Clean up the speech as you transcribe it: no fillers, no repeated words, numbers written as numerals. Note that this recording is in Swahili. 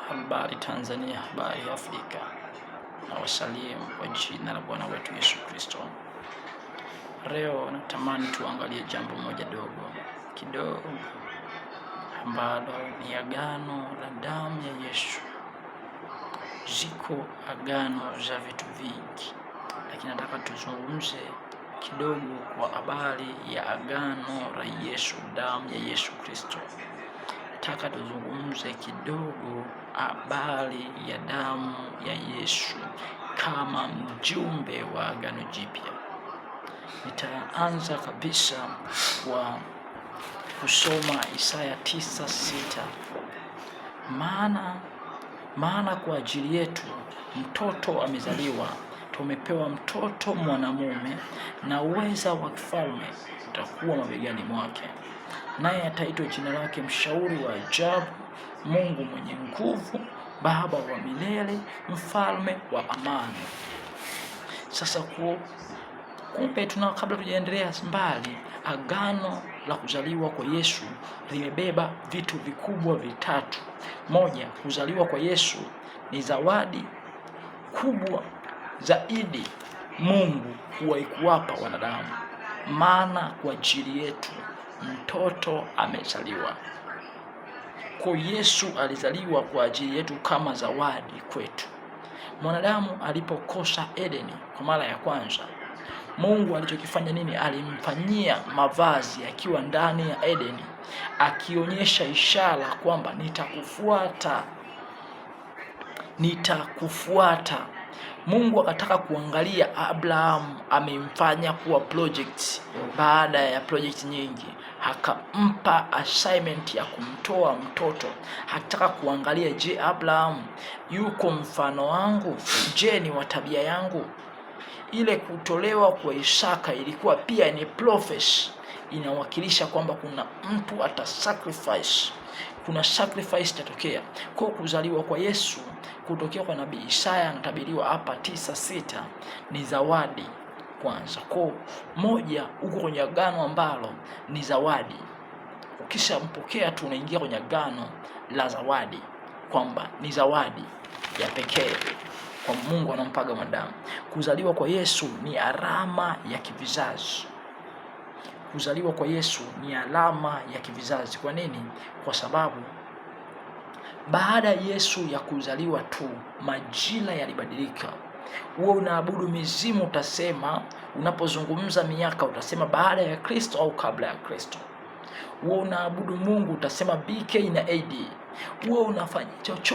Habari Tanzania, habari Afrika, na wasalimu kwa jina la Bwana wetu Yesu Kristo. Leo natamani tuangalie jambo moja dogo kidogo ambalo ni agano la damu ya Yesu. Ziko agano za vitu vingi, lakini nataka tuzungumze kidogo kwa habari ya agano la Yesu, damu ya Yesu Kristo. Nataka tuzungumze kidogo habari ya damu ya Yesu kama mjumbe wa agano jipya. Nitaanza kabisa kwa kusoma Isaya 9:6. Maana kwa ajili yetu mtoto amezaliwa, tumepewa mtoto mwanamume, na uweza wa kifalme utakuwa mabegani mwake, naye ataitwa jina lake Mshauri wa Ajabu, Mungu mwenye nguvu, Baba wa milele, Mfalme wa amani. Sasa kumbe tuna, kabla tujaendelea mbali, agano la kuzaliwa kwa Yesu limebeba vitu vikubwa vitatu. Moja, kuzaliwa kwa Yesu ni zawadi kubwa zaidi Mungu huwahi kuwapa wanadamu, maana kwa ajili yetu mtoto amezaliwa. Kwa Yesu alizaliwa kwa ajili yetu kama zawadi kwetu. Mwanadamu alipokosa Edeni kwa mara ya kwanza, Mungu alichokifanya nini? Alimfanyia mavazi akiwa ndani ya Edeni, akionyesha ishara kwamba nitakufuata, nitakufuata. Mungu akataka kuangalia Abraham amemfanya kuwa project baada ya project nyingi, akampa assignment ya kumtoa mtoto. Hakutaka kuangalia, je, Abraham yuko mfano wangu? Je, ni wa tabia yangu? Ile kutolewa kwa Isaka ilikuwa pia ni prophecy, inawakilisha kwamba kuna mtu ata sacrifice, kuna sacrifice itatokea. Kwa kuzaliwa kwa Yesu kutokea kwa nabii Isaya anatabiriwa hapa 9:6 ni zawadi kwanza. Kwa moja, uko kwenye agano ambalo ni zawadi. Ukishampokea tu unaingia kwenye agano la zawadi, kwamba ni zawadi ya pekee kwa Mungu anampaga mwanadamu. Kuzaliwa kwa Yesu ni alama ya kivizazi. Kuzaliwa kwa Yesu ni alama ya kivizazi. Kwa nini? Kwa sababu baada ya Yesu ya kuzaliwa tu majira yalibadilika. Wewe unaabudu mizimu, utasema unapozungumza miaka utasema baada ya Kristo au kabla ya Kristo. Wewe unaabudu Mungu utasema BK na AD. Wewe unafanya chochote